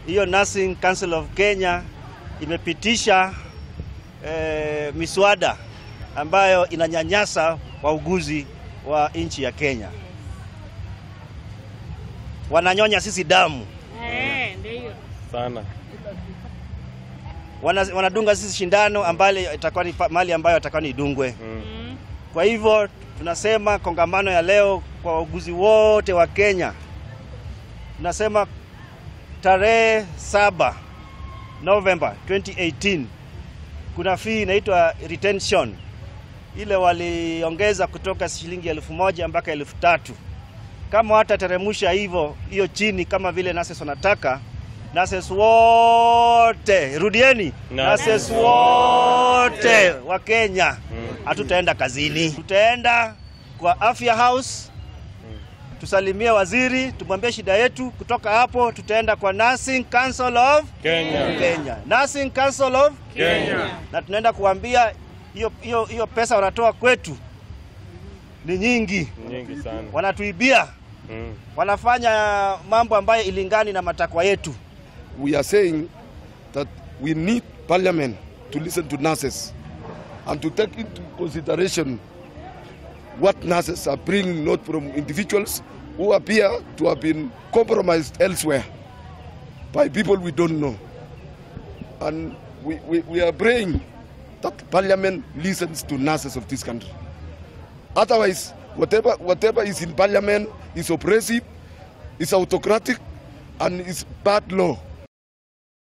Hiyo Nursing Council of Kenya imepitisha miswada ambayo inanyanyasa wauguzi wa nchi ya Kenya. Wananyonya sisi damu. Ndio. Sana. Wanadunga sisi shindano ambayo itakuwa ni mali ambayo itakuwa ni idungwe. Kwa hivyo tunasema kongamano ya leo kwa wauguzi wote wa Kenya. Tunasema tarehe 7 November 2018 kuna fee inaitwa retention. Ile waliongeza kutoka shilingi 1,000 mpaka 3,000. Kama hatateremsha hivyo hiyo chini kama vile nurses wanataka, nurses wote, rudieni, nurses wote wa Kenya hatutaenda kazini. Tutaenda kwa Afya House, tusalimie waziri, tumwambie shida yetu. Kutoka hapo tutaenda kwa Nursing Council of Kenya. Nursing Council of Kenya. Na tunaenda kuambia hiyo pesa wanatoa kwetu ni nyingi. Nyingi sana. Wanatuibia. Wanafanya mambo ambayo ilingani na matakwa yetu. We are saying that we need parliament to listen to nurses and to take into consideration what nurses are bringing, not from individuals who appear to have been compromised elsewhere by people we don't know. And we are praying that parliament listens to nurses of this country. Otherwise, whatever is in parliament is oppressive, is autocratic, and is bad law.